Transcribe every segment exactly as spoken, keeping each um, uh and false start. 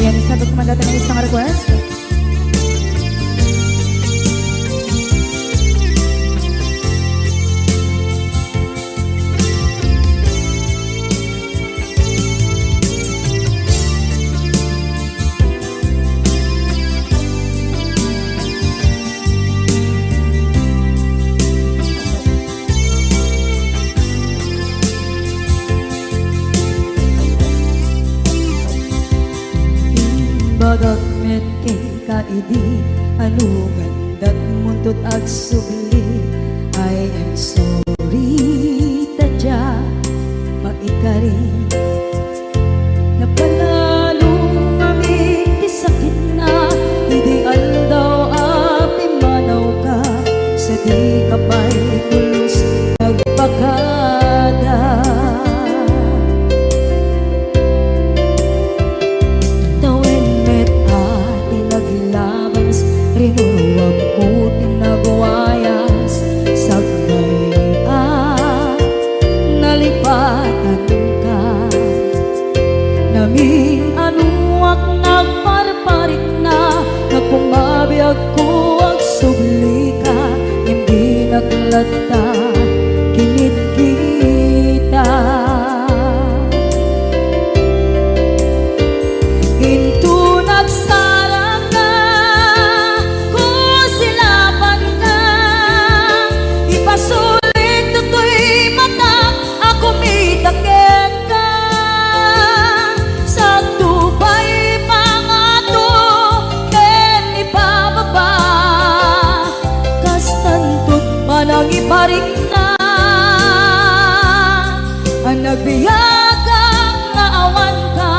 Sabot ko man dayta nga isang request. Imbagak met kenka idi, anu nga indatmo 'nto 't agsubli. I am sorry ta diak maikari. Napanalo ngamin ti sakitna idi aldaw a pimmanawka, sa dika pay pulos nagpakada. Tawen met a ti naglabas, rinuruamko ti nagwayas, sakbay a nalipatanka. Namin-anuak nagparparikna, nga kumabiagko agsublika, ngem dinak latta kinitkita. Inton agsarangka, kusilapanka, ipasulit toy matak a kumita kenka. Sakto pay pangato ken ipababa, kastanto 't panangiparikna a nagbiagak nga awanka.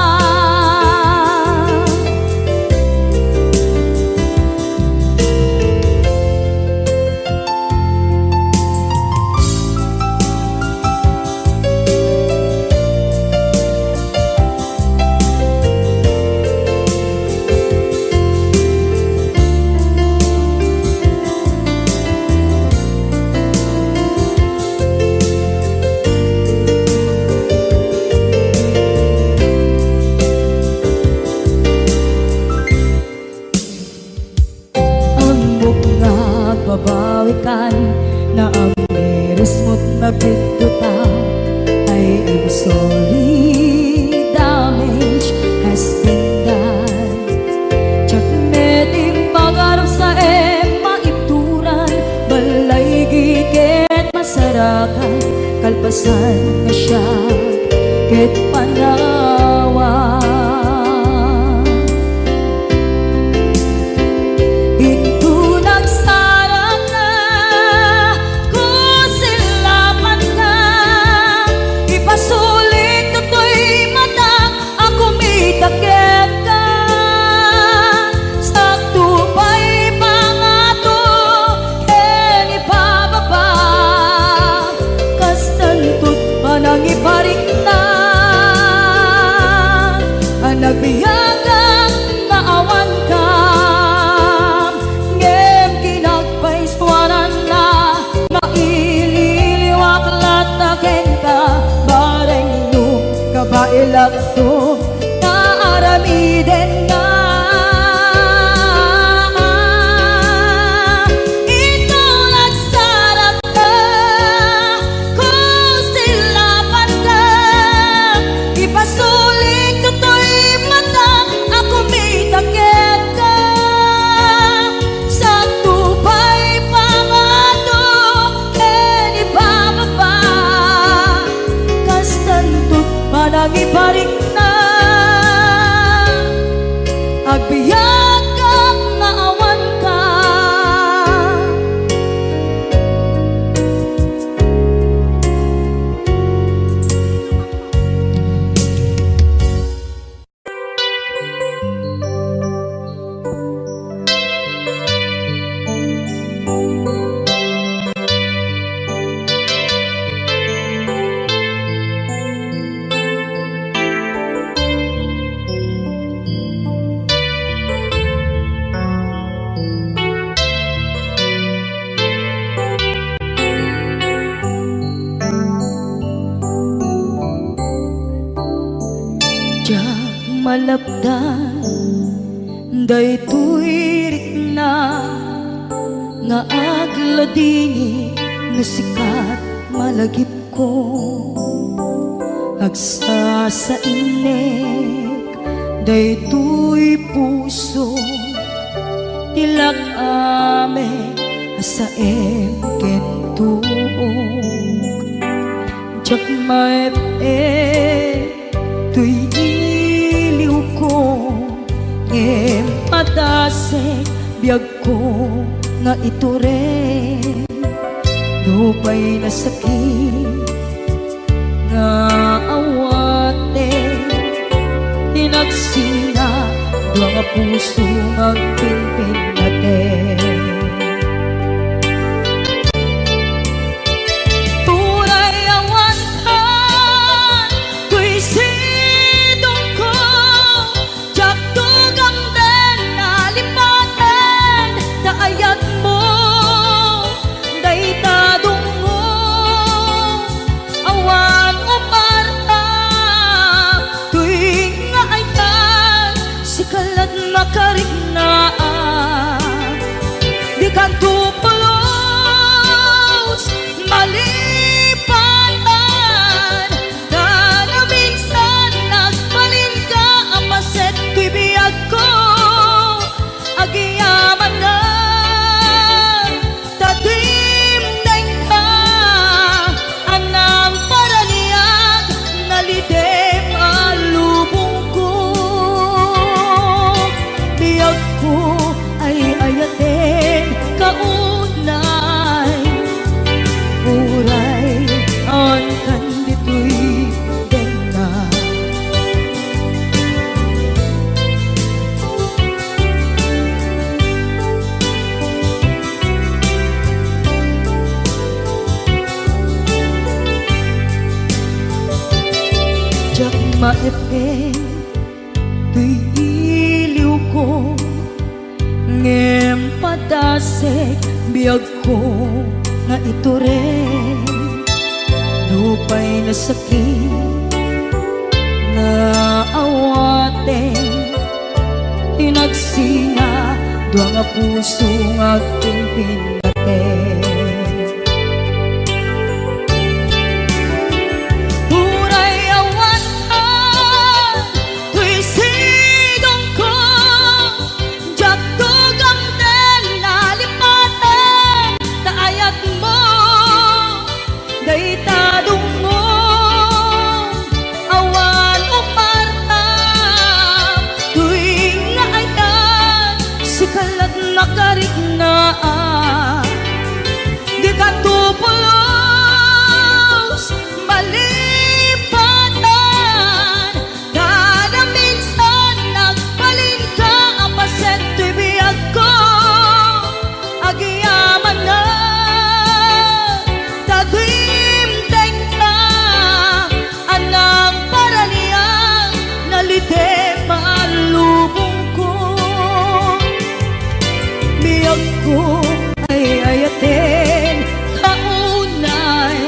Ammok nga agbabawikan, naammirismo't nagbiddota. I am sorry, damage has been done. Diak met impagarupsaem maibturan, balaygi ket masarakan, kalpasan nga siak ket panawan. Inton agsarangka, kusilapanka, ipasulit toy matak a kumita kenka. Sakto pay pangato ken ipababa, kastanto 't panangiparikna a nagbiagak nga awanka. Ngem kinagpaisuananna, maililiwak latta kenka, bareng no kabaelakto nga aramidenna. Inton agsarangka, kusilapanka, ipasulit toy matak a kumita kenka. Sakto pay pangato ken ipababa, kastanto 't panangiparikna, agbiagak nga awanka. Diak malapdan Daytoy rikna nga agladingit no sikat malagipko. Agsasainek daytoy puso ti lak-am a saem ken tuok. Diak maep-ep toy iliwko, ngem padasek biagko nga itureng. Nupay nasakit nga awaten, inagsina dua nga puso nga agpinpinnaten. Uray awan toy sidongko, diak tugamden a lipaten ta ayatmo dayta dungngo. Awan umarta toy nga ayat, sika lat makariknaan. Dikanto pulos malipatan, ta naminsan nagbalinka a paset toy biagko. Agyamanak ta dimdengka, a nangparaniag, nalidem a lubongko. Biagko, ay-ayatenka unay, uray awankan ditoy denna. Diak maep-ep toy iliwko, ngem padasek biagko nga itureng. Nupay nasakit nga awaten, inagsina dua nga puso nga agpinpinnaten. Uray awan toy sidongko, diak tugamden a lipaten ta ayatmo dayta dungngo. Awan umarta toy nga ayat, sika lat makariknaan. Dikanto pulos malipatan, ta naminsan nagbalinka a paset toy biagko. Agyamanak ta dimdengka, a nangparaniag, nalidem a lubongko. Biagko, ay-ayatenka unay,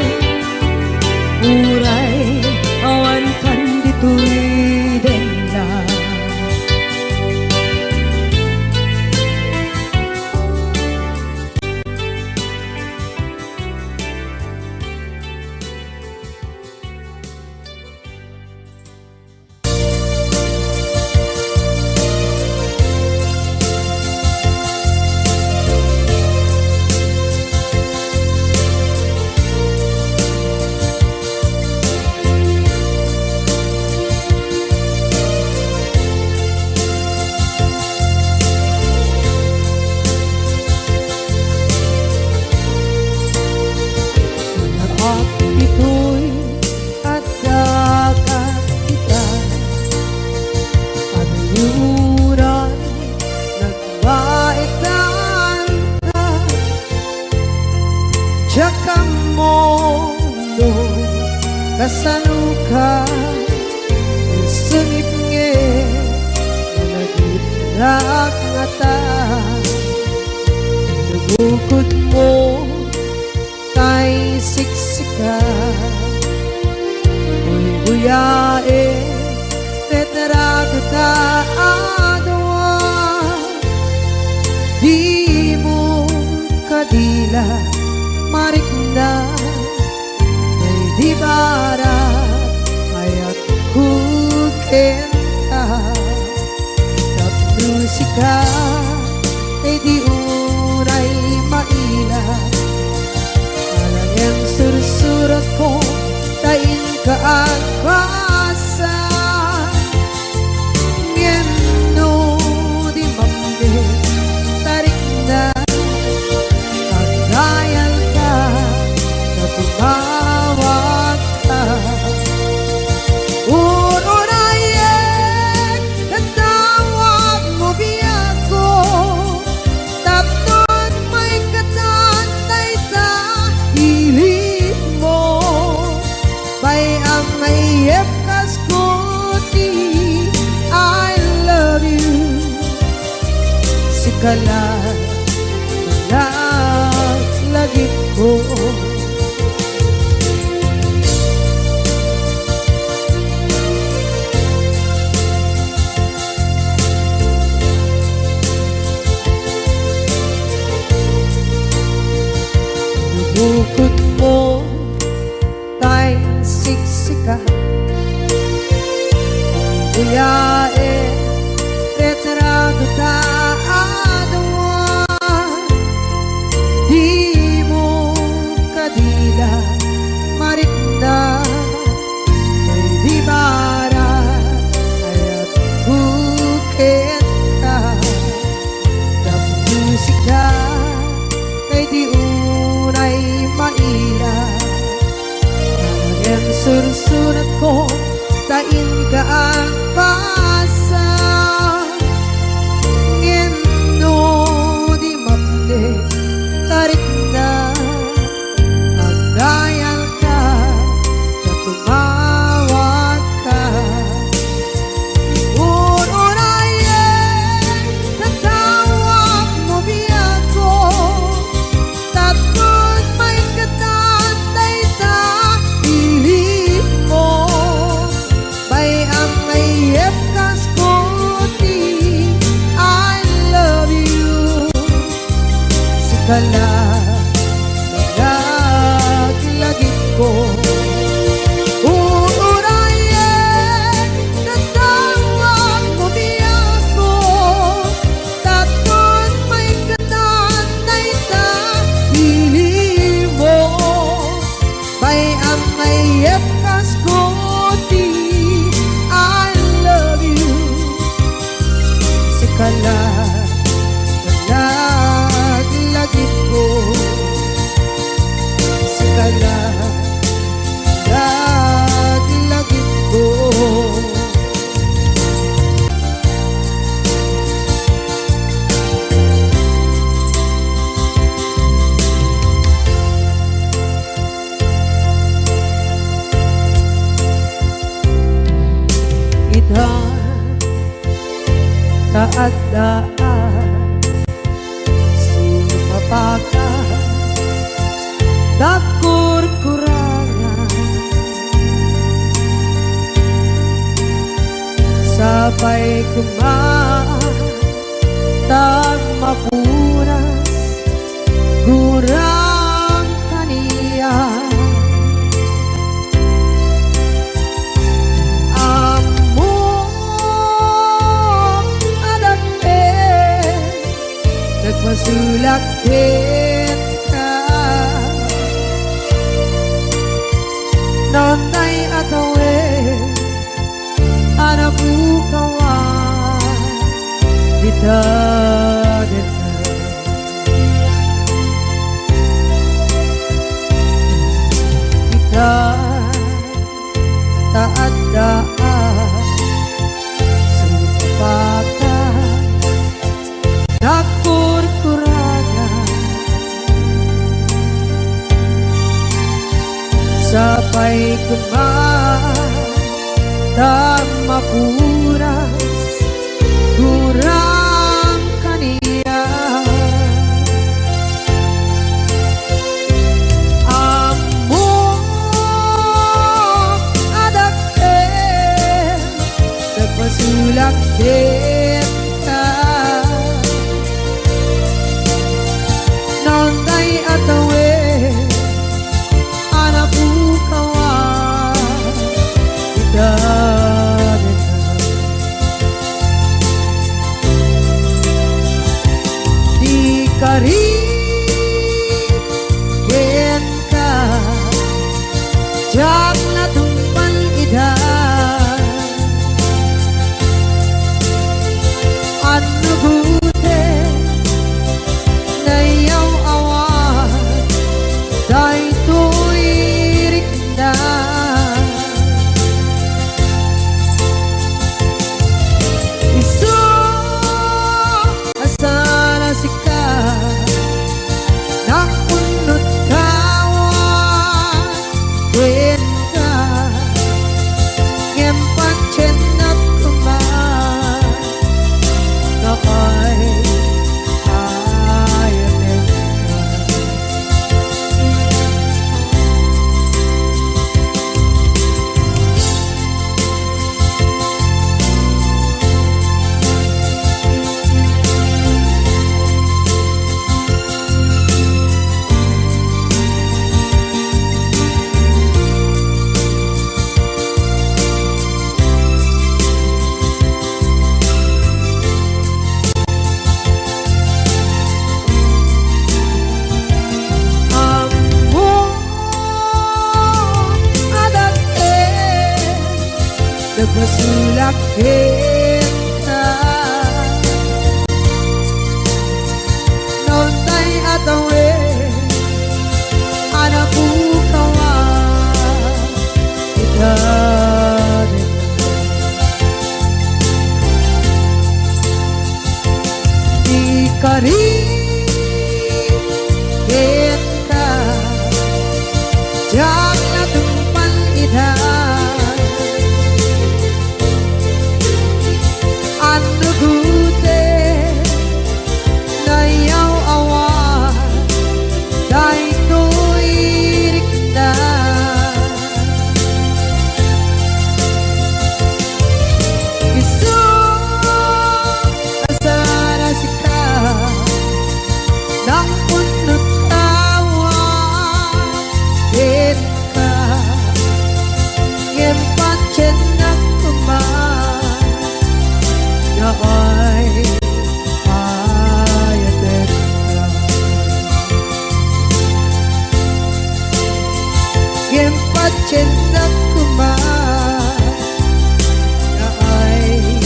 uray awankan ditoy denna. Anak, ditoy adda ket ita, ania uray nagbaetan ta. Diak ammo no kasanoka, sungit ngarud, malagipnak ngata. Nagukod mo tay siksika, guyguyaen, retrato ta a dua. marikna, daydi barat, ayatko kenka. Tapno sika, daydi unay maila. Ala ngem sursuratko, ta inka agbasa. Ngem no di mamned, ta rikna, agdayalka, ta tumawagka. Ururayek, katawagmo biagko, tapno maikatan dayta ilikmo. Bay-am nga iyepkasko ti I love you. Sika la, laglagipko. Bukod mo tay siksika. Uyae, retrato ta adua. Dimo kadila marikna, daydi barat, ayatko kenka. Tapno sika, daydi unay maila. Ngem sursuratko, ta inka agbasa. Ngem no di mapne, ta rikna, agdayalka, ta tumawagka. Ururayen, tatawagmo biagko, tapno maikatan dayta ilikmo. Bay-am nga iyepkasko ti I love you. Sika la, laglagipko. Ururayen, tatawagmo biagko, tapno maikatan dayta ilikmo. Bay-am nga iyepkasko ti I love you. Sika la, laglagipko. Sika la, laglagipko. Ita, ta adda a sumapaka, ta kurkurangan. Sapay koma ta agmapuras, gurang kaniak. Ammok a dakkel, nagpasulak kenka. Naunay a tawen, a napukawan dita daga. Ita, ta adda a sumapaka, ta kurkurangan. Sapay koma ta agmapuras, gurang kaniak. Ammok a dakkel, nagpasulak kenka. Naunay a Diak natungpal ida. Annugoten nayaw-awan daytoy rikna. Isu a saan a sika, nakunot kawan kenka, ngem patiennak koma nga ay-ayatenka. Ammom a dakkel, nagbasolak kenka. Naunay a tawen a napukawan ita. Ikari kenka, diak natungpal ida. Annugoten nayaw-awan daytoy rikna. Isu a saan a sika, nakunot kawan kenka, ngem patiennak koma nga ay-ayatenka. Ngem patiennak koma nga ay-ayatenka.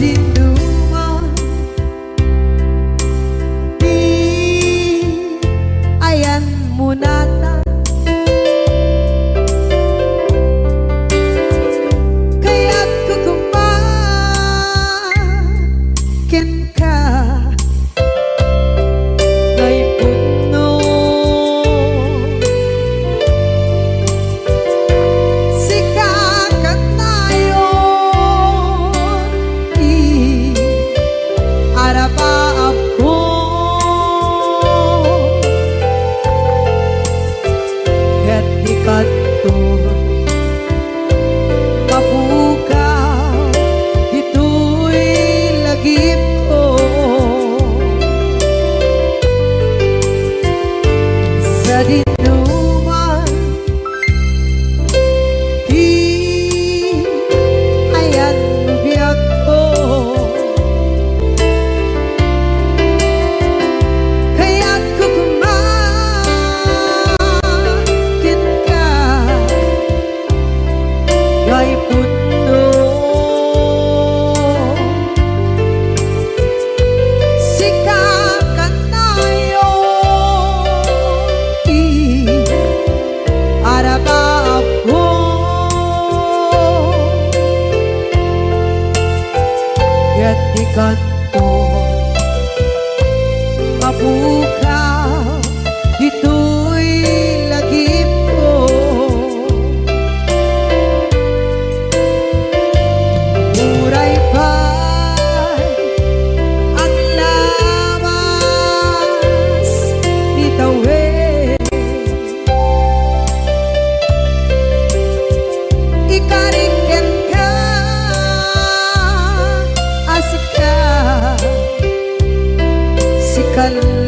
Sadinoman ti ayanmo natan. Kayatko koma kenka, nga ipudno. Sika kanayon ti arabaabko. Ket dikanto mapukaw ditoy lagipko. Sadinoman ti ayanmo biagko. Kayatko koma kenka, nga ipudno. Sika kanayon ti arabaabko. Ket dikanto mapukaw ditoy lagipko. Uray pay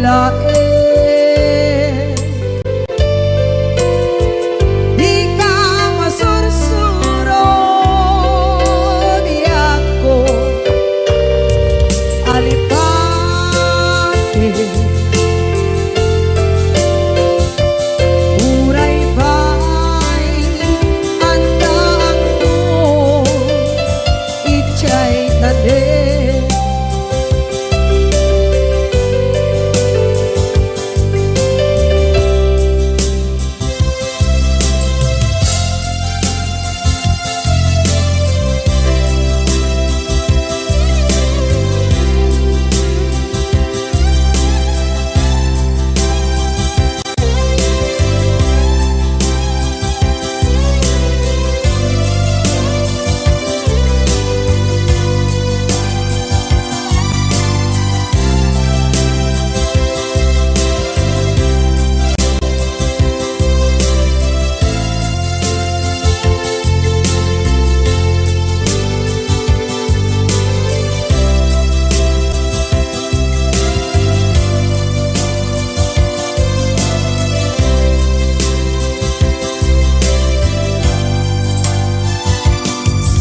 laeng. Dika masursuro, biagko, alipate. Uray pay addaakto idiay tanem.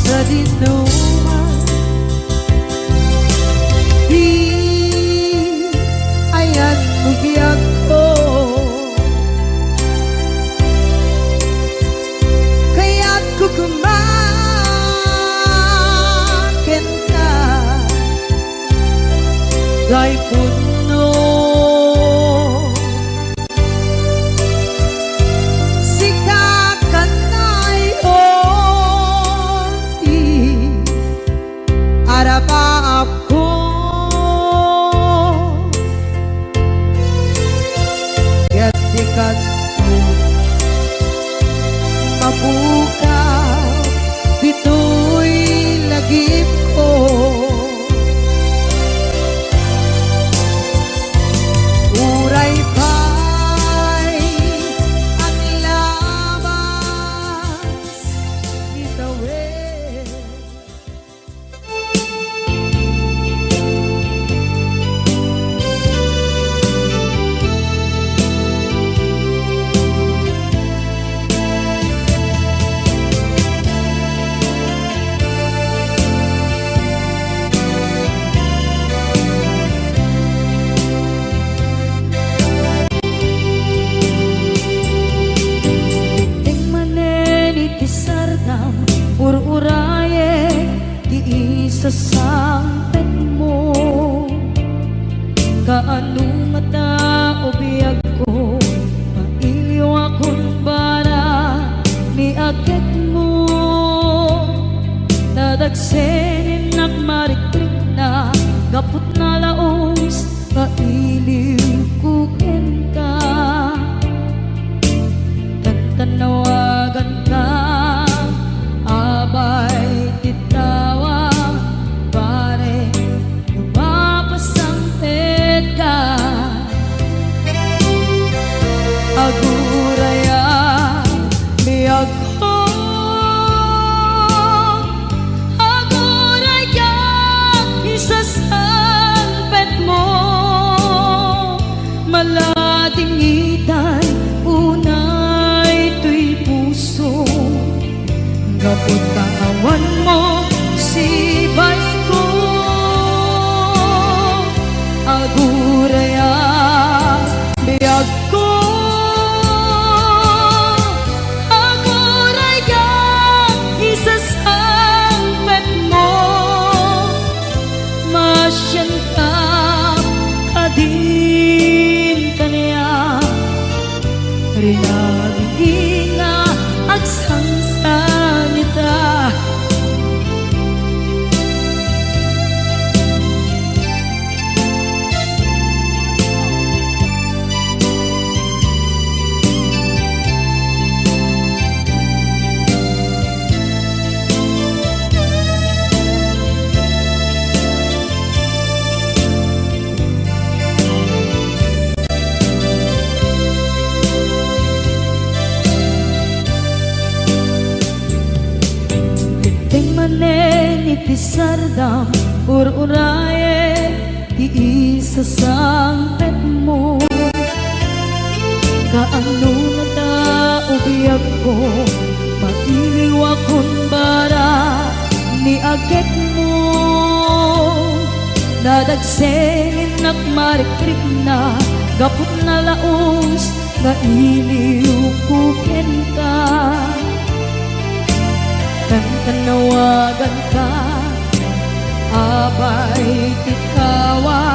Sadinoman, di ayan mo biagko. Kayatko koma kenka, Daypunno. Sika kanayon ti arapaapko. Ket di kano mapukaw ditoy lagipko. Uray pay aglabas ni tawen. Idiay manen iti sardam, ur-urayek ti isasangpetmo. Kaano ngata, o biagko, mailiwakon bara ni aketmo? Nadagseninnak marikrikna gapu ta nalaus nga iliwko kenka. Tantannawaganka, abay ti tawa, pare, no mapasangpetka. Aguraya, biagko, aguraya, isasangpetmo. Maladingitay unay toy puso, gapu ta awan mo sibayko. Aguraya, biagko, aguraya, isasangpetmo. Masianka, kadin kaniak, rinabit nga agsangsanita. Idiay manen iti sardam, ur-urayek ti isasangpet mo. Agsenginnak marikrikna gapu ta nalaus nga iliwko kenka. Kankannawaganka, apay ti kawa,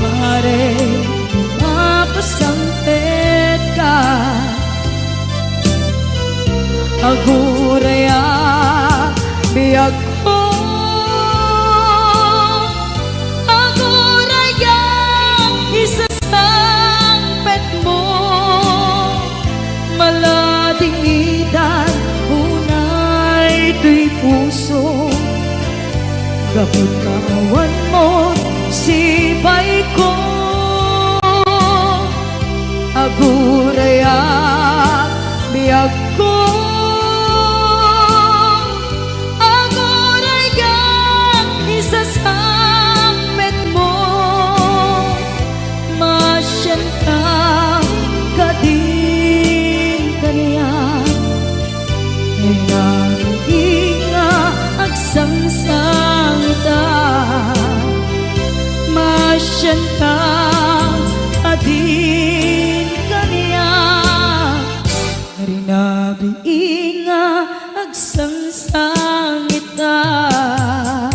mare, mapasangpetka. Aguraya, biagko, aguraya, isasangpetmo. Maladingitan unay toy puso, gapu ta awanmo sipayko. Aguraya, biagko, aguraya, isasangpetmo. Masianka kadin kaniak, rinabii nga agsangsangitak. Masianka kadin kaniak, rinabii nga agsangsangitak.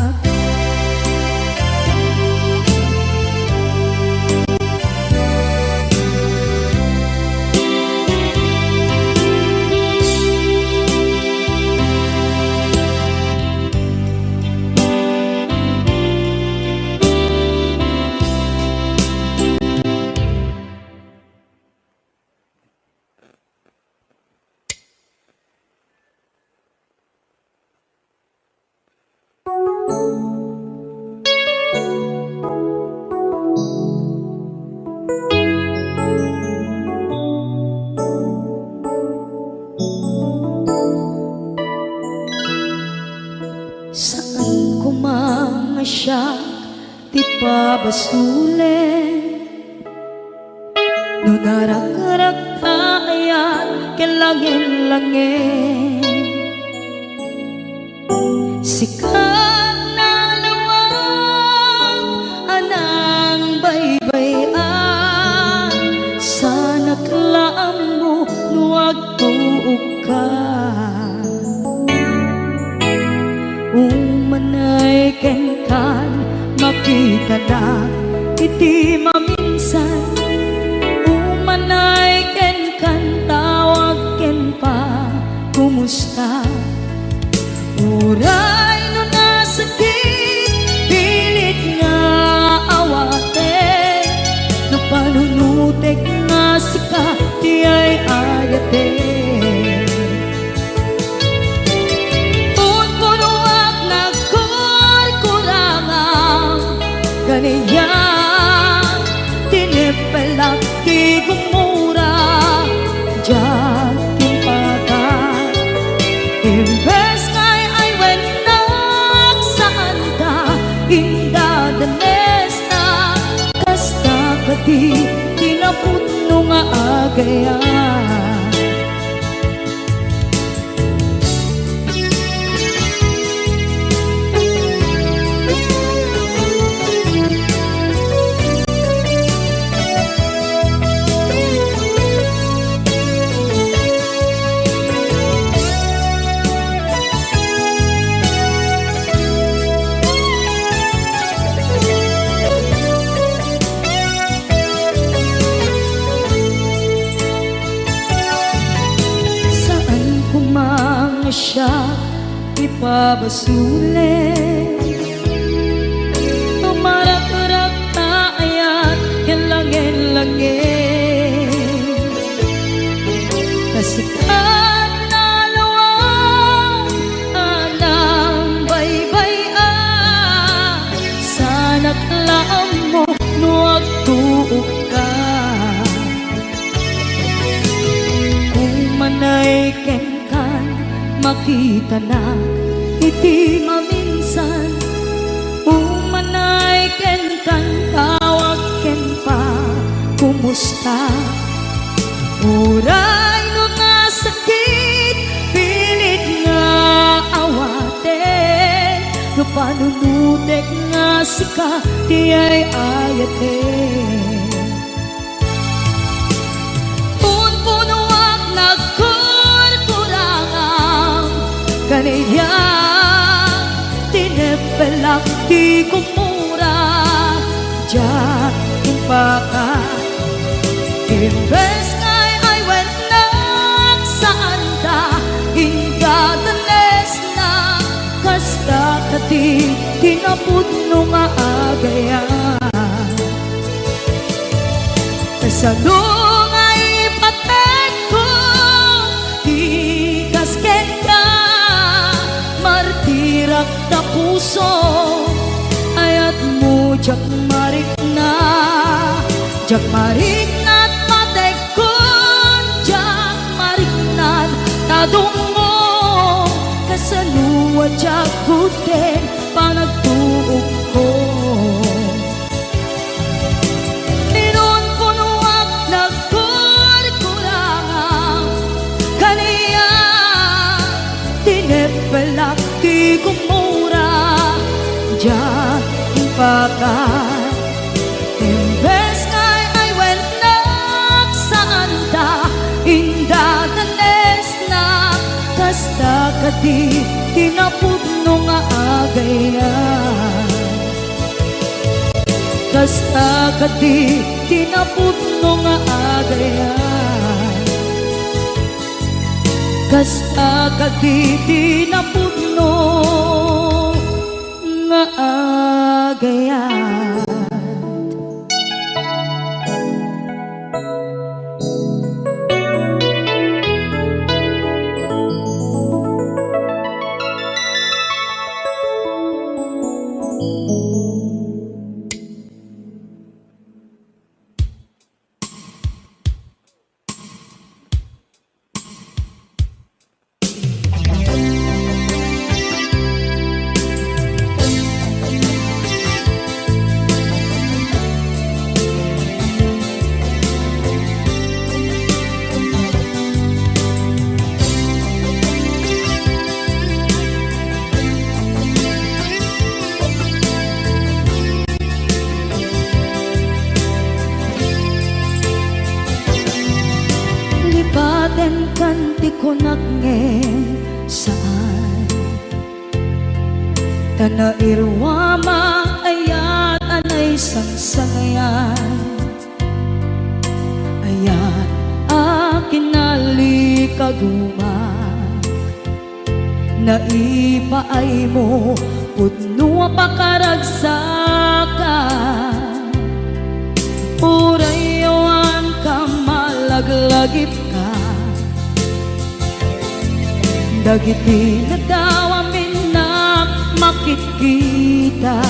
Saan koma nga siak ti pabasolen no narakrak ta ayat ken langin-langin. Sika nalawag a nangbaybay-an, saanak la ammo no agtuokka. Umanay kenkan, makitanak iti maminsan. Umanay kenkan, tawag ken pa, kumusta? Uray no nasakit, pilit nga awaten, no panunutek nga sika ti ay-ayaten. Unpunoak nagkurkurangam, kaniak tinippelak ti gumura, diak timpakan. Imbes nga ay-aywennak, saanka indadanesna, kasta kadi ti napudno nga agayat. Saan koma nga siak ti pabasolen no marakrak ta ayat ken langin-langin. Ta sika nalawag a nangbaybay-an, saanak la ammo no agtuokka. Umanay kenkan, makitanak iti maminsan. Umanay kenkan, tawag ken pa, kumusta? Uray no nasakit, pilit nga awaten, no pa Panunutek nga sika ti ay-ayaten. Punpunoak nagkurkurangam, kaniak tineppelak ti kumura, diak impaka. Imbes nga ay-ayatnak, saanda indadanesna, kasta kadi ti napudno nga agayat. Kasano nga ipatekko ti kas kenka, martirak ta puso, ayatmo diak marikna, diak marikna patek kon diak mariknad ta dummo, kasano a diak gudden panagtuokko. Inunpunoak nagkurkurangam, kaniak tineppelak ti kumura, diak impaka. Imbes nga ay-ayatnak, saanda indadanesna, kasta kadi ti napudno nga agayat. Kasta kadi ti napudno nga agayat. Kasta kadi ti napudno nga agayat. Lipatenkan ti kunak ngem saan. Ta nairuam a ayat a naisangsangayan. Ayat a kinalikaguma. Naipaaymo pudno a pakaragsakan. Uray awan ka malaglagipka. Dagiti nadawam innak makitkita.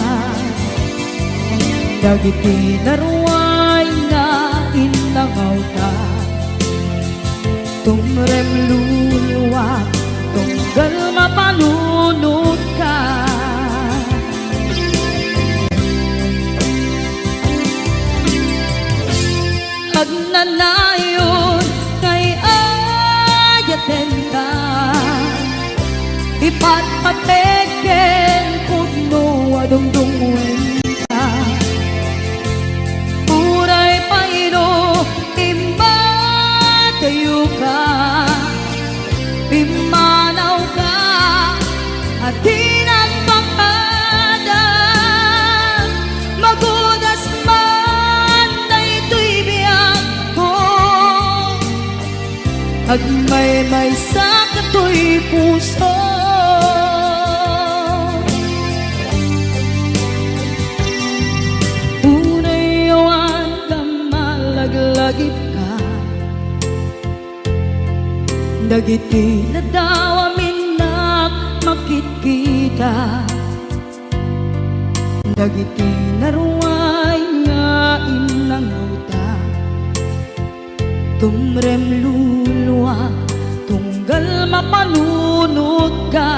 Dagiti naruay nga innangawta. Tumrem luluak, tunggal mapanunotka. Agnanayon nga ay-ayatenka, ipatpatek ken pudno a dungdungngoenka. Uray pay no immadayoka, pimmanawka a di nagpakada. Magudas man daytoy biagko, agmaymaysa katoy puso. Uray awan ka malaglagipka, dagiti nadawam innak makitkita. Dagiti naruay nga innangawta, tumrem luluak, tunggal mapanunotka.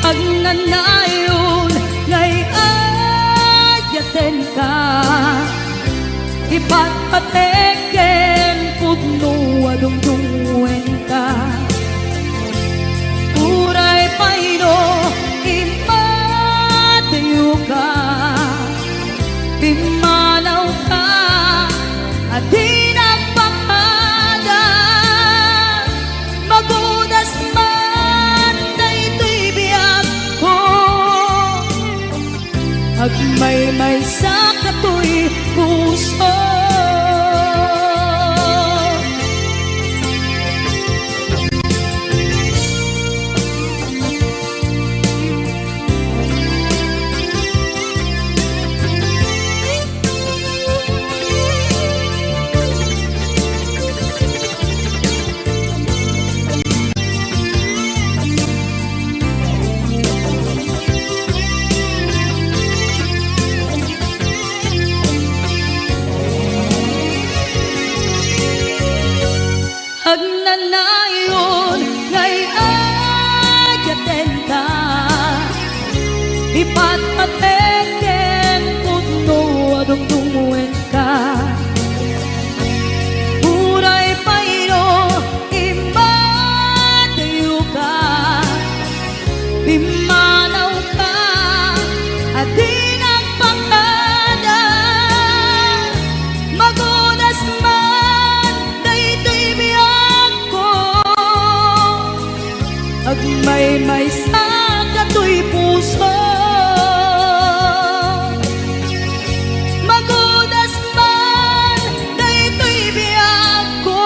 Agnanayon nga ay-ayatenka, ipatpatek ken pudno a dungdungngoen. Agmaymaysa katoy puso. Agnanayon nga ay-ayatenka, ipatpatek ken pudno a dumdumngka. Uray pay no immadayoka, pimmanawka a di nagpakada. Magudas man daytoy biagko, agmaymaysa katoy puso. Magudas man daytoy biagko,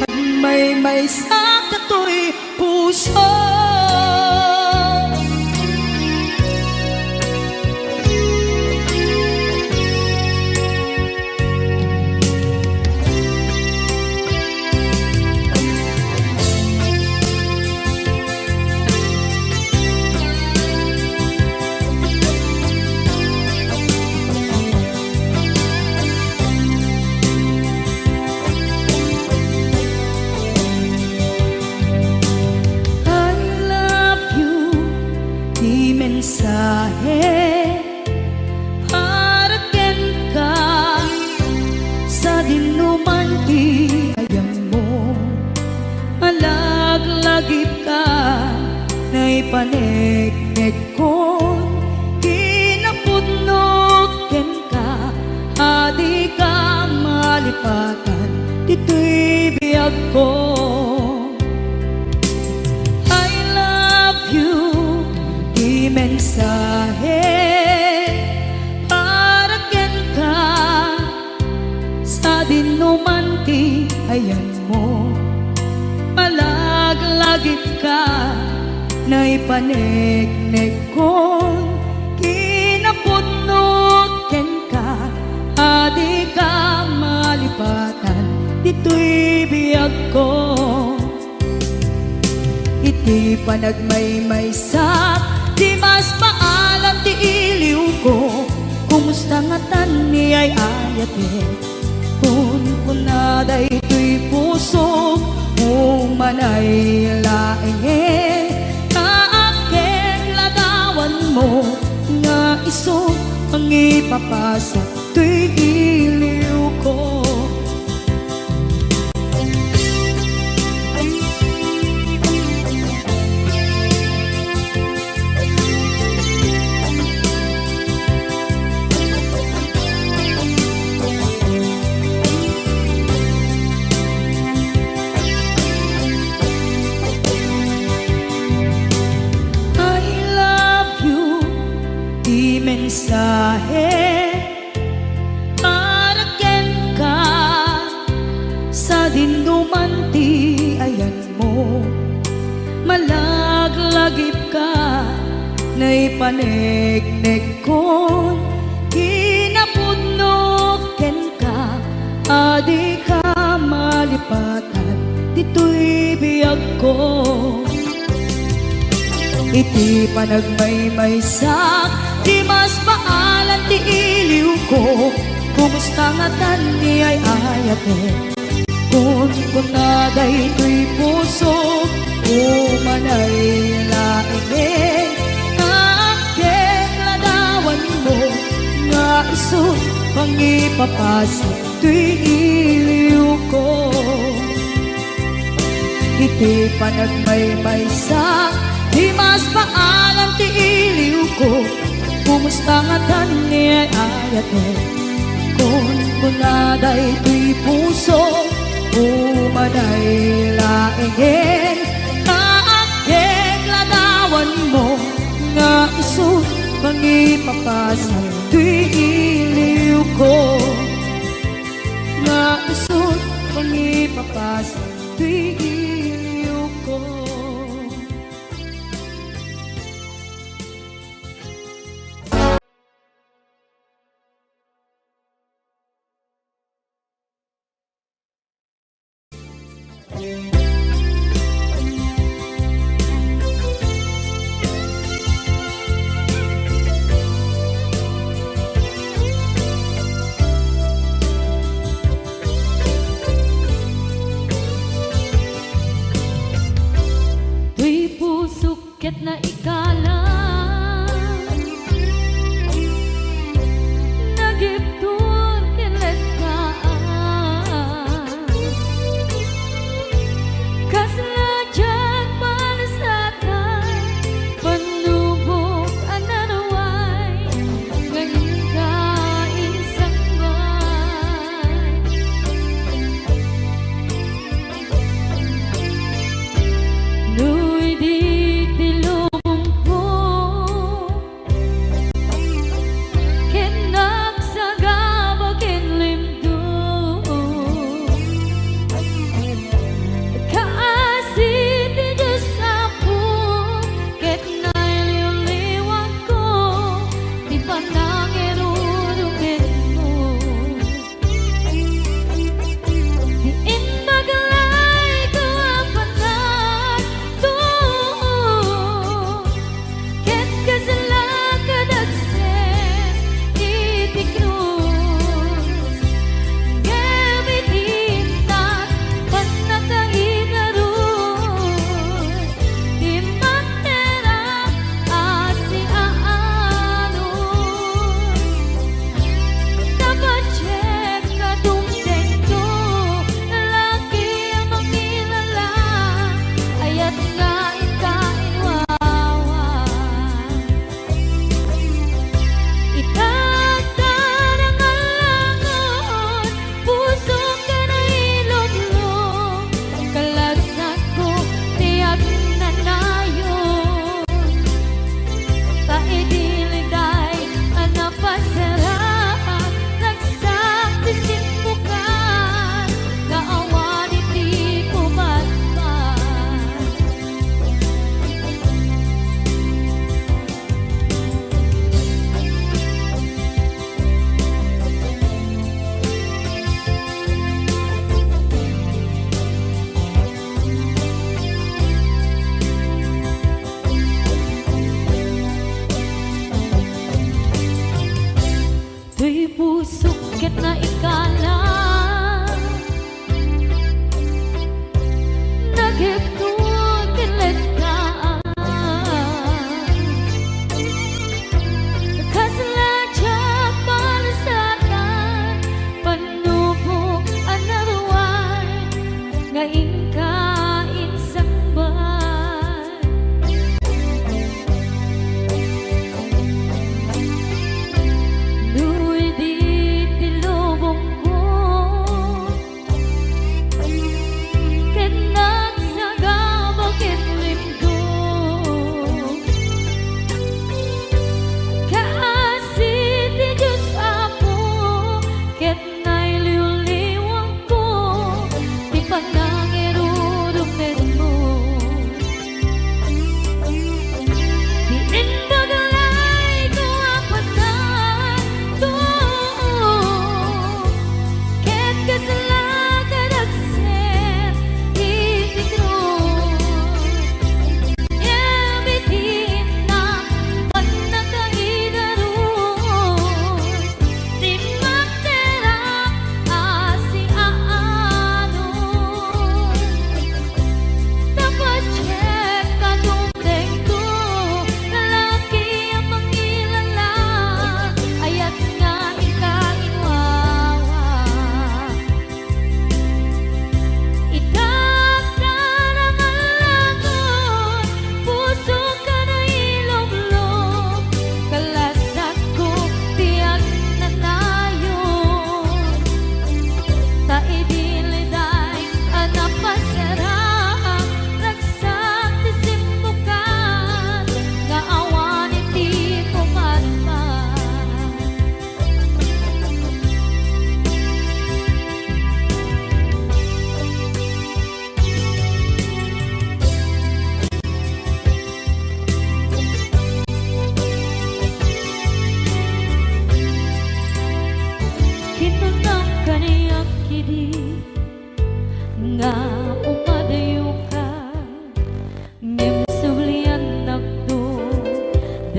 agmaymaysa katoy puso. I love you, ti mensahe para kenka, sadin no man ti ayanmo. Malaglagipka, naipaneknekkon kinapudno kenka, a dika malipatan ditoy biagko. I love you, ti mensahe para kenka, sadin no man ti ayanmo. Malaglagipka, naipaneknekkon kinapudno kenka, a dika malipatan ditoy biagko. Iti panagmaymaysak, di mas maalam ti iliwko. Kumusta ngatan ni ay-ayatek? Kunkuna daytoy pusok, umanay laengen. Naakkek ladawanmo nga isu mangipapasak toy iliwko. I love you, ti mensahe para kenka, sadin no man ti ayanmo. Malaglagipka, naipaneknekkon kinapudno kenka, a dika malipatan ditoy biagko. Iti panagmaymaysak, di mas maalam ti iliwko. Kumusta ngatan ni ay-ayatek? Kunkuna daytoy pusok, umanay laengen. Naakkek ladawanmo nga isu mangipapasak toy iliwko. Iti panagmaymaysak, di mas maalam ti iliwko. Kumusta ngatan ni ay-ayatek? Kunkuna daytoy pusok, umanay laengen. Naakkek ladawanmo nga isu Ipapasang ti iliwko, nga isu ti ipapasang ti iliwko. Ti pusok ket naikalang, nagibtur ken letkaan. Kasla diak panesatan, pannubok a naruay, nga inka insangbaay. No idi ti lubongko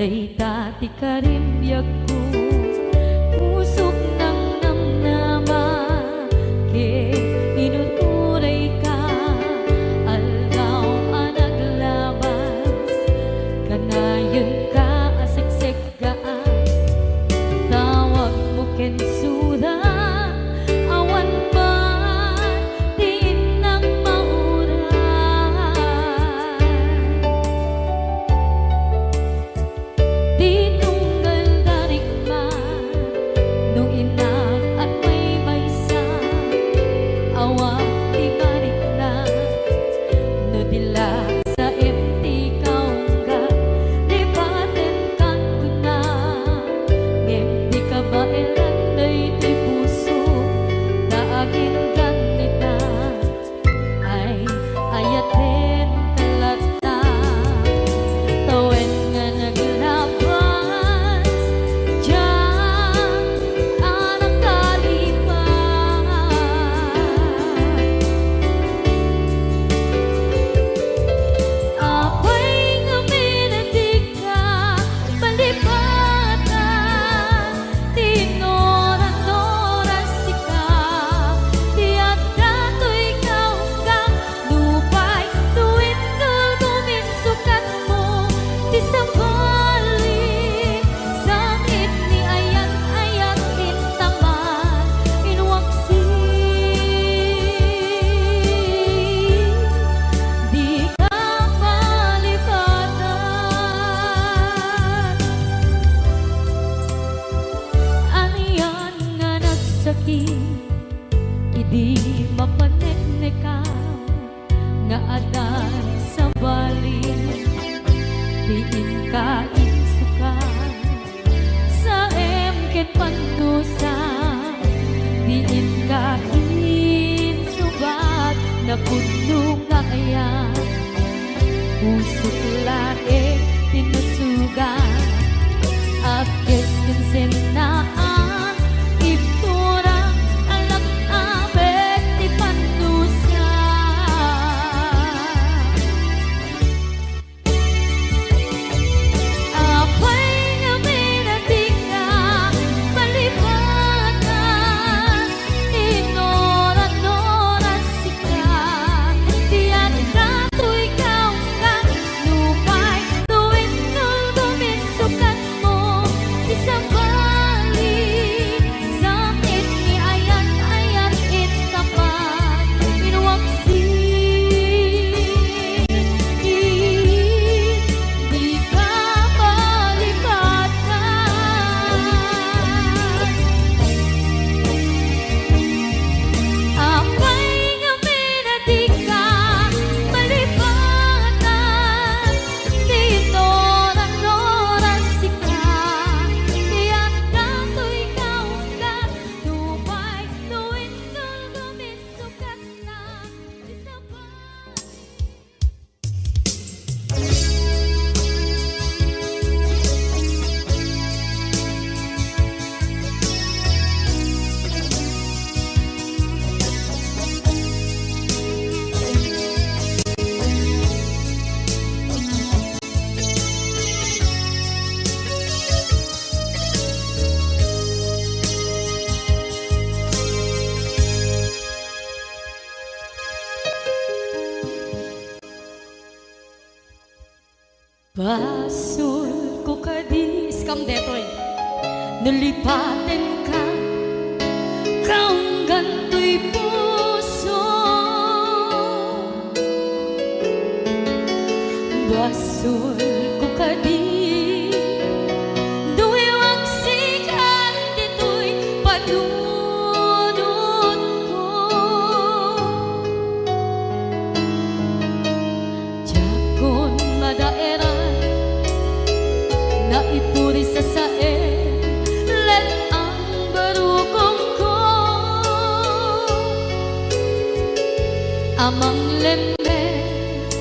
Dayta ti karimbiagko, pusok nangnamnama, ket inur-urayka, aldaw a naglabas, kanayon ka a seksek gaan, tawagmo ken sura, awan man ti innang mauray. Tinunggal da rikman no innak agmaymaysa, awan ti marikna no di la saem ti kaunggan. Lipatenkan kuna, ngem di kabaelan daytoy puso ta aginggan ita. Ay, ayatenka latta, tawen nga naglabas, diak a nakalipat. Apay ngamin a dika malipatan? Ti inuran-uras sika, ti adda toy kaunggan, nupay no inturgom insukatmo, ti sabali, samit ni ayat-ayat intaman, inwaksi, dika malipatan. Anian nga nagsakit idi mapaneknekam nga adda sabali ti inka insukat. Saem ket pandusa ti inka insubat, napudno nga ayat. Pusok laeng ti nasugat, apkes ken sennaan, ibtura, alak-abet ti pandusa. Apay ngamin a dika malipatan? Inuran-uras sika, ti adda toy kaunggan, nupay no inturgom insukatmo, ti sabali, samit ni ayat-ayat intaman, inwaksi, dika malipatan. Apay ngamin a dika malipatan? Ti inuran-uras sika, ti adda toy kaunggan, nupay no inturgom insukatna, ti sabali. Basolko kadi, iskam detoy, no lipatenka, kaunggan toy puso. Basolko kadi, no iwagsikan ditoy panunotko. Diakon madaeran, naipuri sasaen, let-ang barukongko a manglemmes,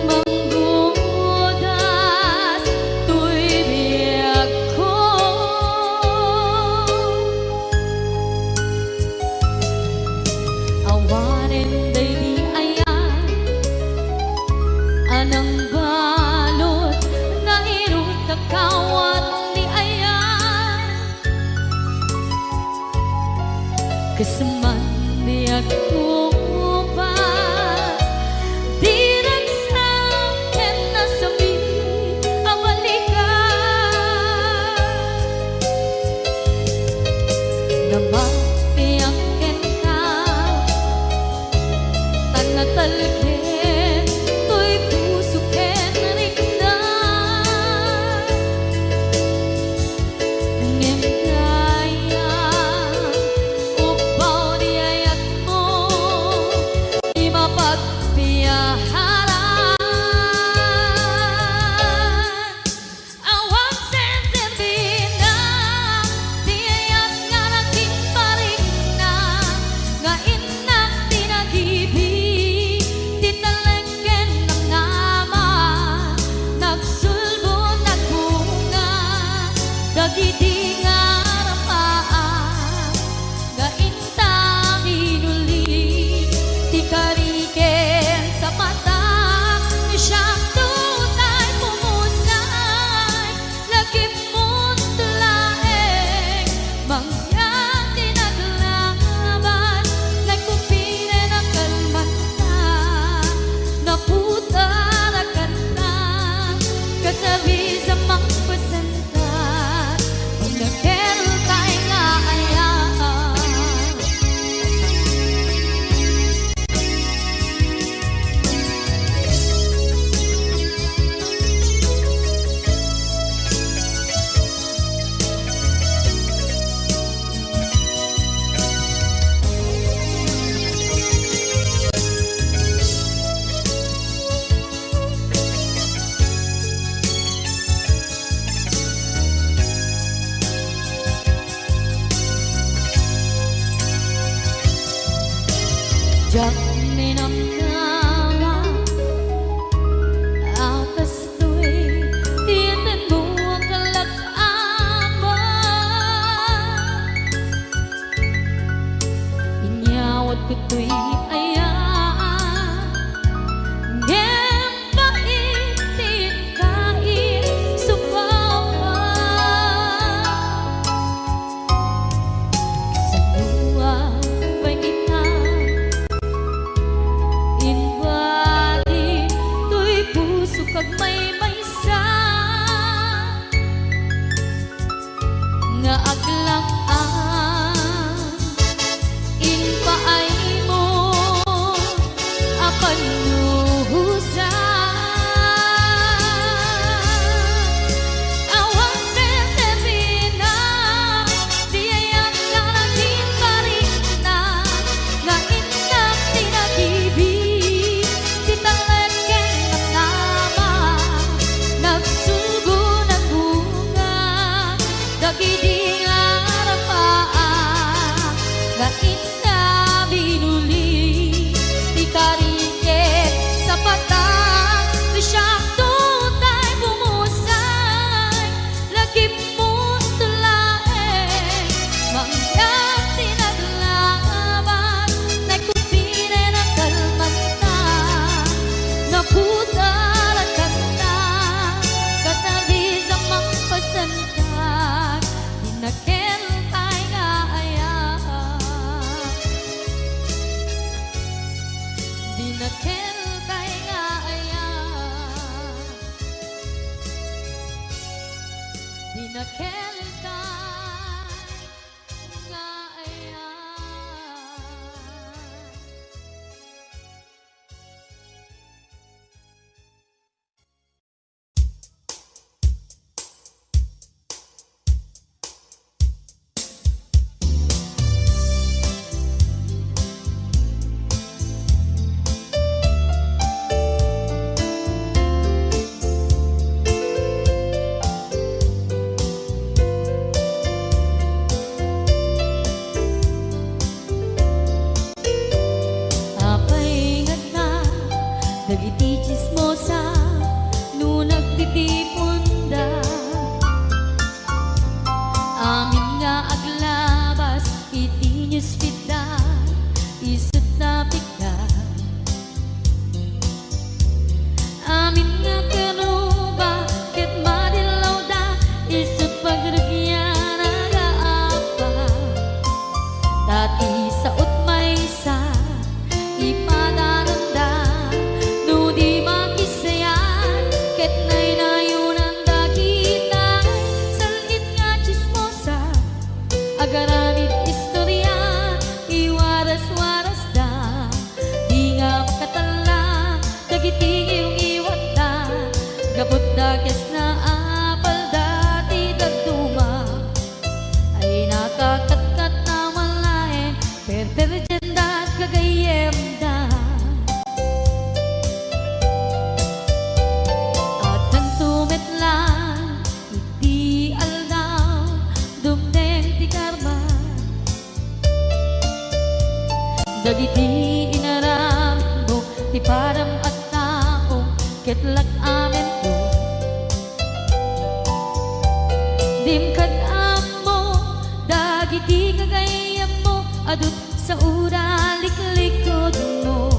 manggudas toy biagko. Awanen daydi ayan a nangbalud nga Kawat ti ayat, kasman ti agkupas, di ragsak ken nasakit a balikan. Namatiang kenka, tan natalged toy puso ken rikna. Ngem dayta, upbaw ti ayatmo, di mapagpiaharan. Awan senserbina ti ayat nga nagimparikna, nga innak ti nagibi, ti talek ken namnama, nagsulbo, nagbunga, dagiti nga arpaam, nga inta binuli, ti kari ken sapatak, siak tutay pumusay, lagipmo laeng, mangyan ti naglaban, nagkupiren a kalmanta, naputar a kanta, kasabis a mangpasentak, ti nakelkay nga ayat. Diak ninamnama a kastoy ti tenmo a kalak-aman. Inyawatko toy ayat, ngem pait ti inka isupawan. Kasanoak pay ita, inbadim toy pusok agmaymaysa nga aglak-am, impaaymo a pannuhosan. Awan senserbina ti ayat nga nagimparikna, nga innak ti nagibi, ti talek ken namnama, nagsulbo, nagbunga, dagidi nga arpaam, nga inna binuli, ti kari ken sapatak, ti siak tutay pumusay, lagipmo laeng, mangyan ti naglaban, nagkupiren a kalmanta, naputar a kanta, kasabis a mangpasentak, ti nakelkay nga ayat. Di nakelkay nga ayat. Di nakelkay nga ayat. Apay ngarud dagiti tsismosa no nagtitiponda? Amin nga aglabas iti newsfeed-da, isut' napikda. Amin nga karuba ket madillawda, dagiti ngiwngiwatda, gapu ta kes nga apalda ti dadduma. Ay nakakatkat a malaeng, perperdianda gagayyemda. Addanto met laeng iti aldaw, dumteng ti karma. Dagiti inaramidmo ti padam a tao ket lak-amento. Dim kad-ammo dagiti gagayyemmo a dutsaoda liklikudmo.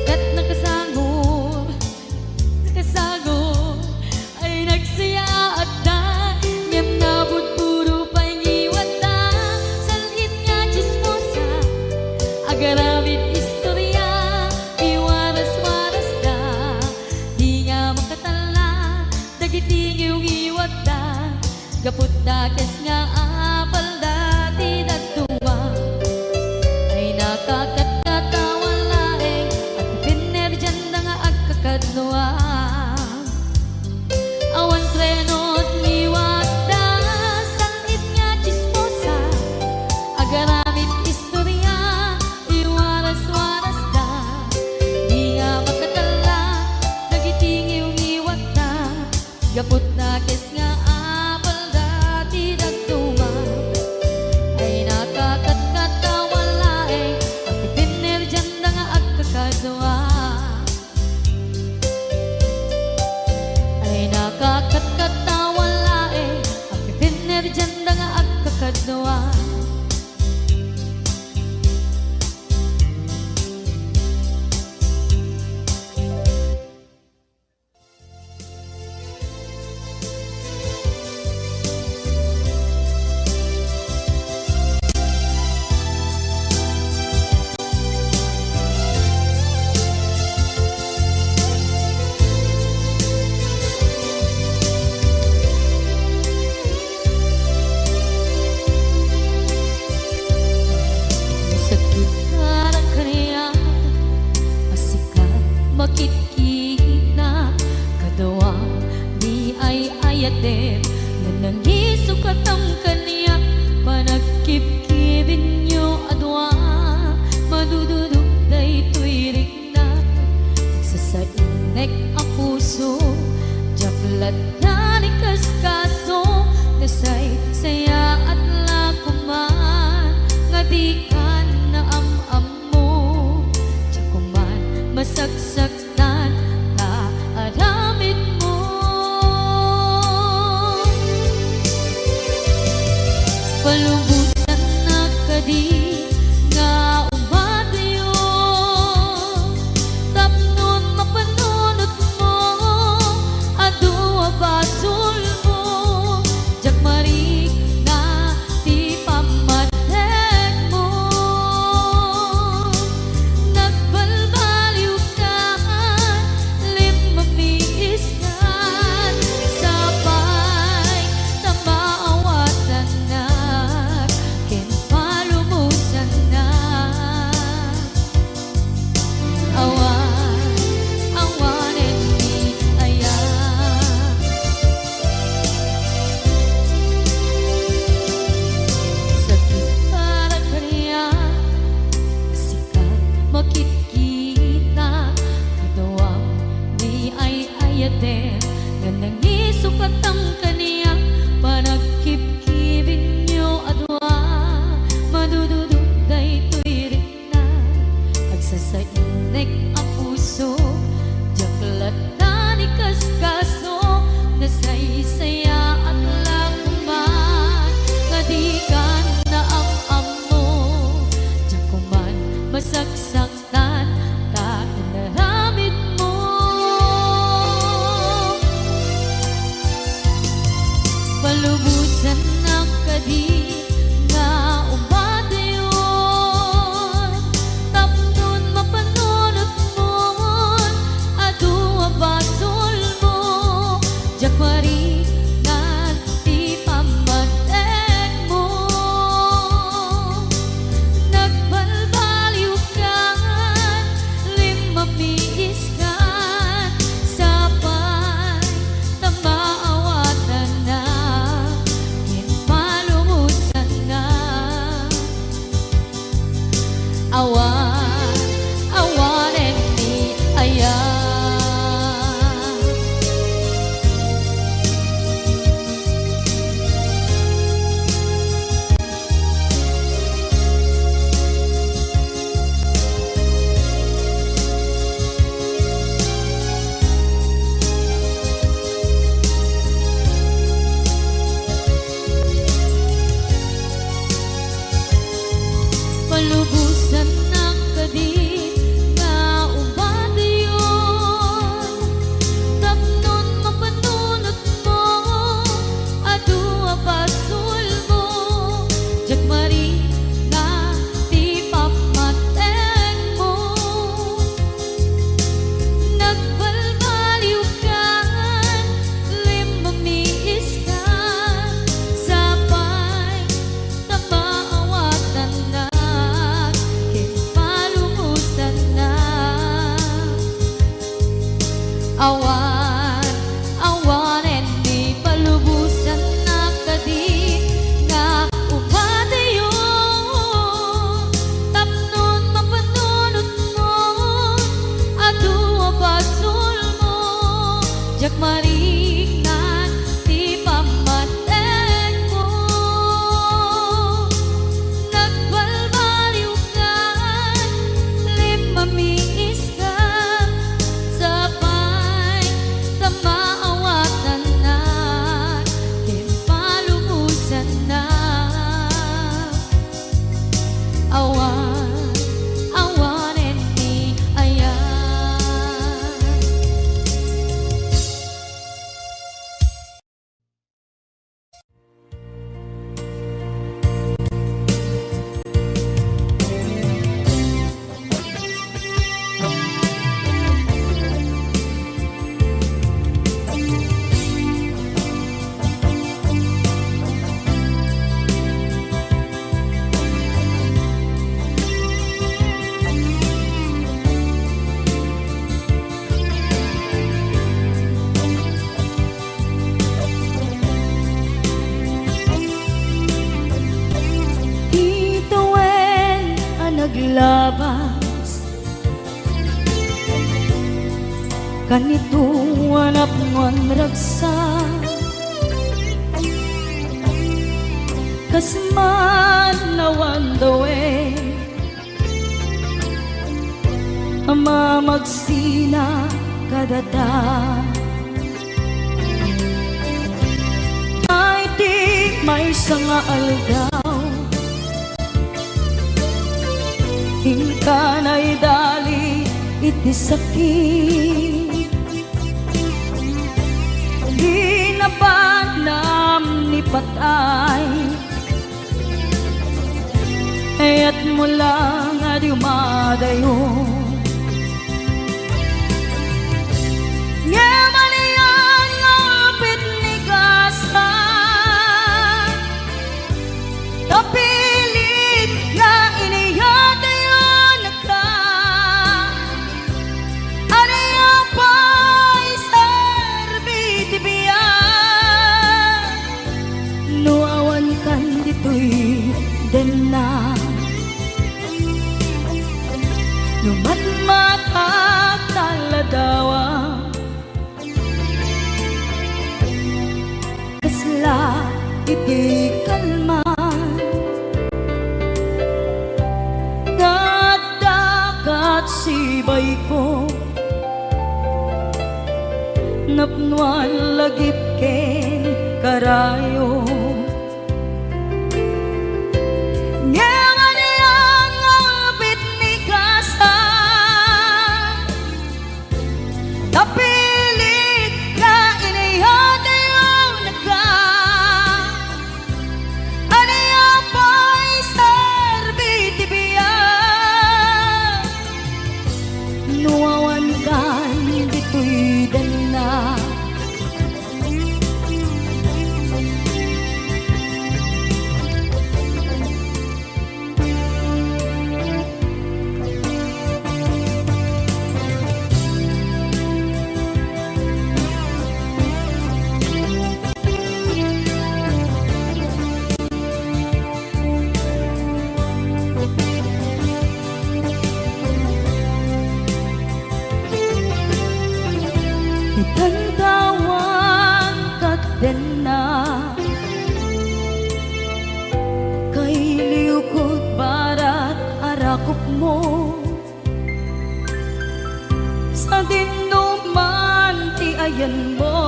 Ket nakasangor, nakasangor ay nagsayaatda, ngem nabudbudo pay ngiwatda. Sal-it nga tsismosa, agaramid istoria, iwaras-warasda. Di nga makatalla dagiti ngiwngiwatda, gapu ta kes nga apalda ti dadduma. Ay nakakatkat a malaeng, agpipinerdianda nga agkakadua. Awan freno ti ngiwatda, sal-it nga tsismosa, agaramid istoria, iwaras-warasda. Di nga makatalla dagiti ngiwngiwatda, gapu ta kes nga apalda ti dadduma. Ay nakakatkat a malaeng, agpipinerdianda nga agkakadua. Ay nakakatkat a malaeng, agpipinerdianda nga agkakadua. Sakit a kaniak a sika makitkita, kadua ti ay-ayatem, nga nangisukatam kaniak. Panagkibkibinyo a dua, madududok daytoy rikna. Nagsasainek a puso, diak latta nikaskaso, nasaysayaat la koman nga dikan naam-ammo. Diak koman masaksaktan ta aramidmo. Palubosannak kadi nga umadayo, tapno mapanunotmo, adu a basolmo, diak marikna ti pammategmo. Nagbalbaliwka aya. Palubosannak kadi nga umbatayon, tapnon mapanunotmo, adu a basolmo, diak marikna ti pammategmo. Nagbalbaliwkan, limmamiiskan, sapay ta maawatannak ken palubosannak. Awan, awanen ni palubosannak kadi nga umbatayon, tapnon mapanunotmo, adu a basolmo, diak marikna ti pammategmo. Nagbalbaliwkan, limmamiiskan, sapay ta maawatannak ken palubosannak. Awan, awanen ni aya. Itawen a naglabas, kanito a napnoan ragsak, kas man awan dawen a mamagsina kadata. Ay, ti maysa nga aldaw, inka naidali iti sakit. Di napadnam ni patay, kayatmo lang a dumadayo. Ngem ania nga pitnigasan, ta pilit nga iniyatayonka. Ania pay serbi ti biag no awankan ditoy dennak? No matmatak ta ladawa, kasla iti kalman. Nga adda kat sibayko, napnoan lagip ken karayo. Ngem ania nga pitnigasan, ta pilit nga iniyatayonka. Ania pay serbi ti biag no awankan ditoy dennak? Tantawag ket denna, kailiw ket barat a rakupmo. Sadinoman ti ayanmo,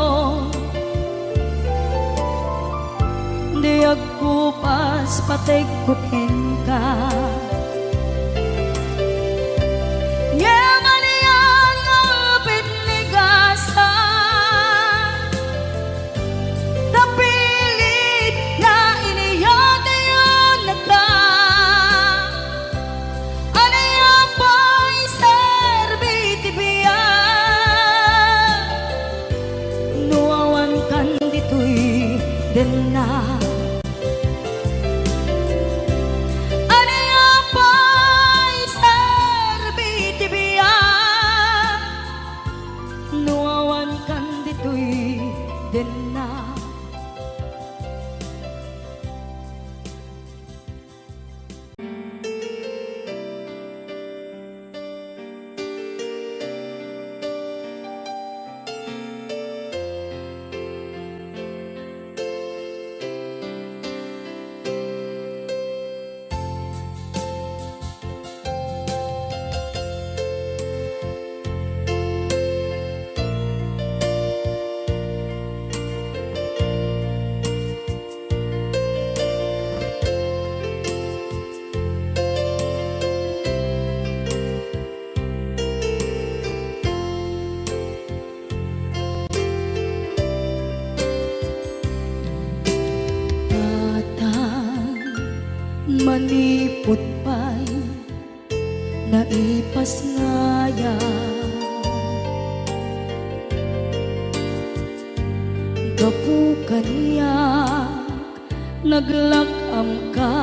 di agkupas pategko kenka. Ngem ania nga pitnigasan, napilit nga iniyatayonnaka. Ania pay serbi ti biag no awan kan ditoy denna? Ania pay serbi ti biag no awan kan ditoy denna? Tatang, manipud pay naipasngayam. Gapu kaniak, naglak-amka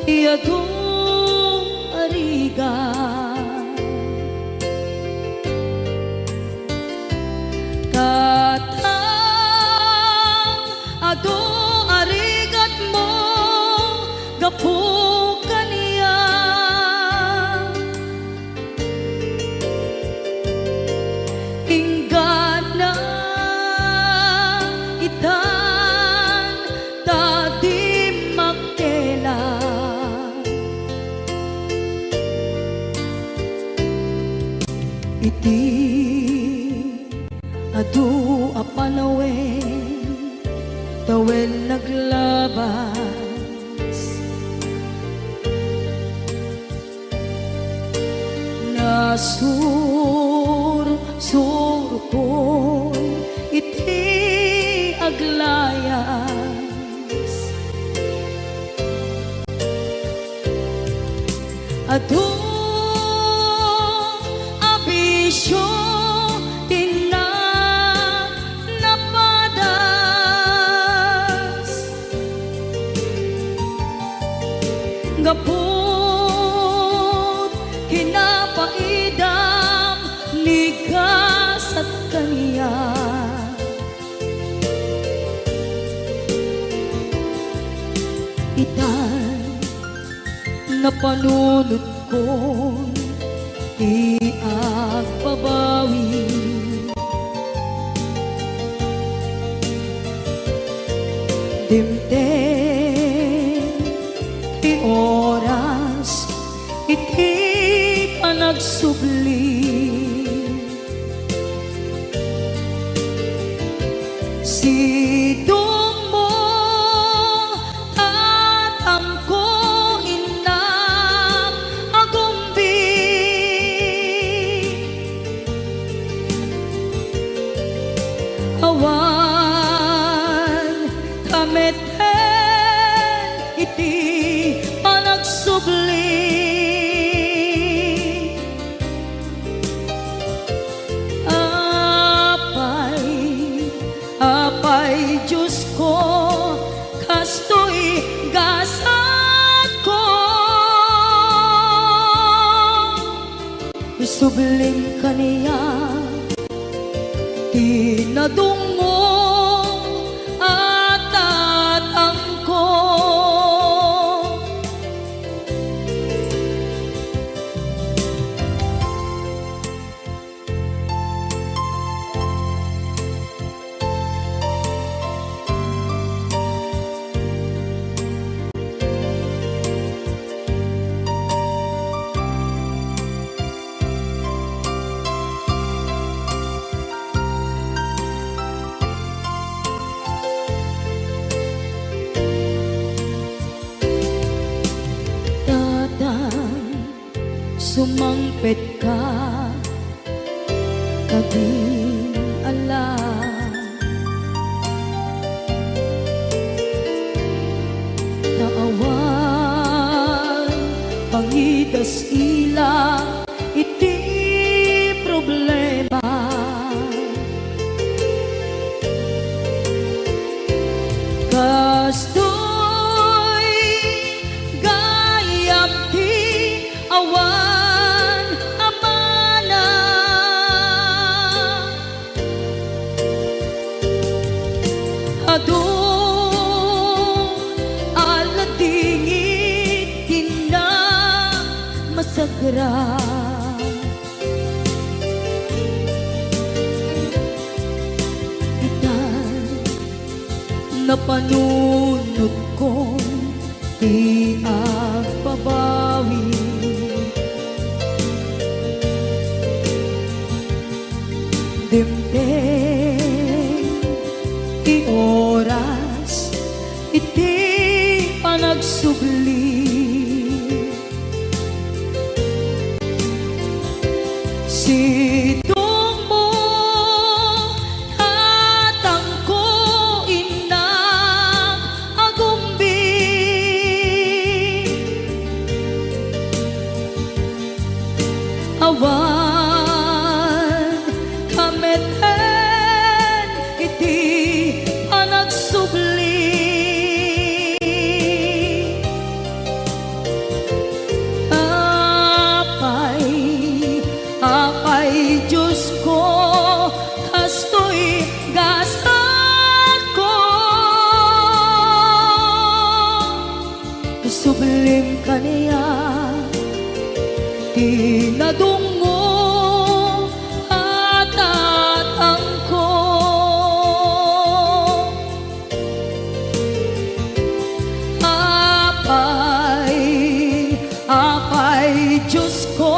ti adu a rigat. Tatang, adu a rigatmo gapu kaniak. Inggana itan ta dimmak kela. Iti adu a panawen, tawen naglabas. Nasursurkon iti aglayas. Adu a bisio ti na-, napadas. Gapud kinapaidam ni gasat kaniak. Itan napanunotkon ti agbabawi. Dimteng ti oras iti panagsubli. Sidongmo, tatangko, innak, agumbi. Awan ka met iti panagsubli. Apay, apay, Diosko, kastoy gasatko. Isublim kaniak ti nadungngom a tatangko. sumangpetka kadin ala. Ta awan pangidas-ila iti problema. Kastoy gayam ti awan amana. Adu a ladingit ti namasagra. Ita, napanunotko ti agbabawi. Dimteng ti oras iti panagsubli. Sidongmo, tatangko, innak, agumbi. Awan kameten iti panagsubli. Apay, Apay Diosko, kastoy gasatko. Isublim kaniak ti nadungngo a tatangko. Apay, Apay Diosko,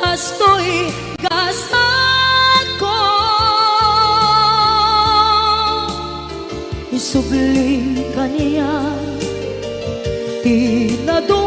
kastoy gasatko. Isublim kaniak ti nadungngo